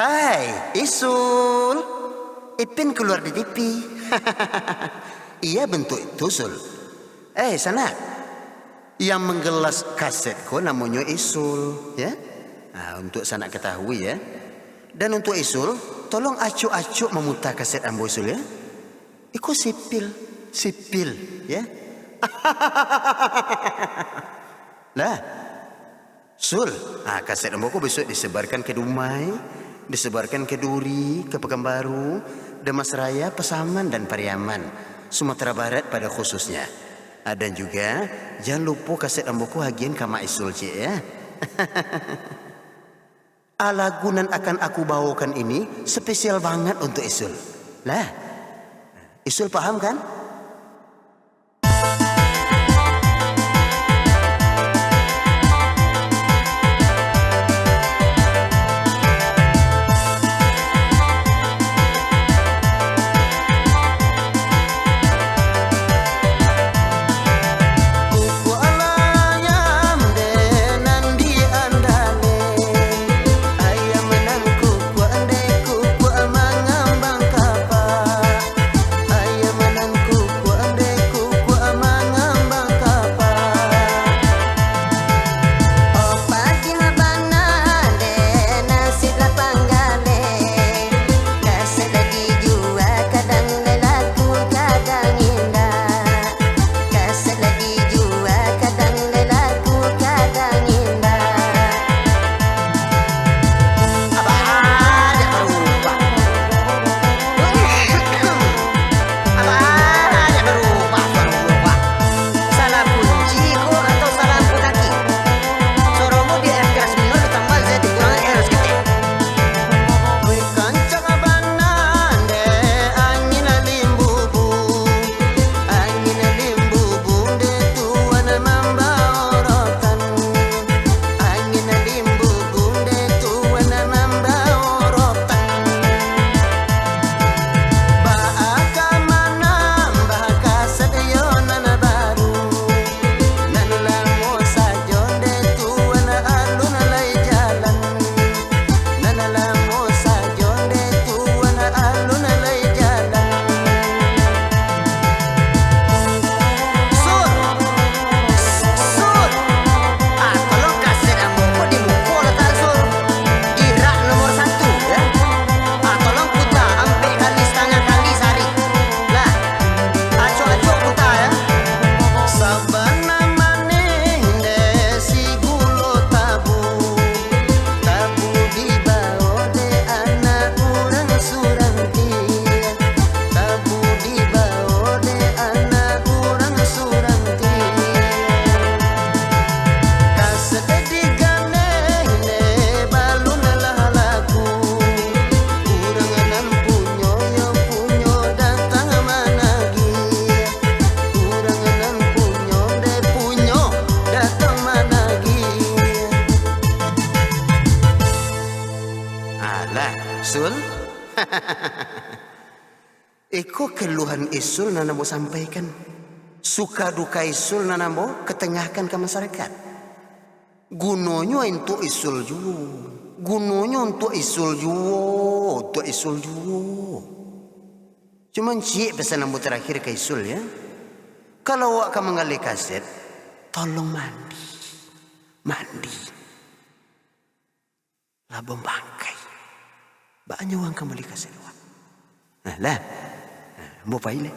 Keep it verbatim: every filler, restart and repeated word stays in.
Ai, Isul. Ipin kalua di T V. Iyo, bantuak itu, Sul. Eh, sanak. Yang manggelas kaset ko namonyo Isul, ya. Nah, untuak sanak katahui, ya. Dan untuak Isul, tolong acok-acok mamuta kaset ambo, Isul, ya. Iko sipil, sipil, ya. Lah. Sul, ah, kaset ambo ko bisuak disebarkan ka Dumai, disebarkan ka Duri, ka Pakanbaru, Dharmasraya, Pasaman, dan Pariaman, Sumatera Barat pada khususnya. Ah, dan juga, jan lupo kaset ambo ko agiahan ka Mak Isul ciek, ya. Ah, lagu nan akan aku bawakan ini spesial banget untuak Isul. Lah, Isul paham kan? Ayam nan kukuak dek kukuak mangambang kapa. Ayam nan kukuak dek kukuak mangambang kapa. Oh, padiah bana dek nasib lapang galeh. Kaset lah dijua, kadang lai laku, kadang indak. Kaset lah dijua, kadang lai laku, kadang indak. Abah, dak barubah. Abah, dak barubah, barubah. Salah kunci ko atau salah angku kaki? Suaromu di F keras minor ditambah Z dikurangi R saketek. Weh, kancang bana dek angin limbubung. Angin limbubung dek tuan mambao rotan. Angin limbubung dek tuan mambao rotan. Baa ka manambah kaset yo nan baru. Nan lamo sajo dek tuan alun lai jalan. Nan lamo sajo dek tuan alun lai jalan. Sur, Sur, ah, tolong kaset ambo ko di muko latak, Sur. Di rak nomor satu, ya. Ah, tolong puta ampek kali satangah kali sahari. Lah, acok-acok puta, ya. Sabana manih dek si gulo tabu. Tabu dibao dek anak urang Suranti. Tabu dibao dek anak urang Suranti. Kaset digandeng dek balun lah laku. Urang nan punyo yo punyo datang managih. Urang nan punyo dek punyo datang managih. Alah, Sul. Iko keluhan Isul nan ambo sampaikan. Suka duka Isul nan ambo katengahkan ka masyarakat. Gunonyo untuak Isul juo. Gunonyo untuak Isul juo, untuak Isul juo. Cuman ciek pesan ambo terakhir ka Isul, ya. Kalau awak ka manggaleh kaset, tolong mandi. Mandi. Labuah Bangkai. Baa nyo urang ka mambali kaset awak. Nah, lah. Nah, ambo pai lai.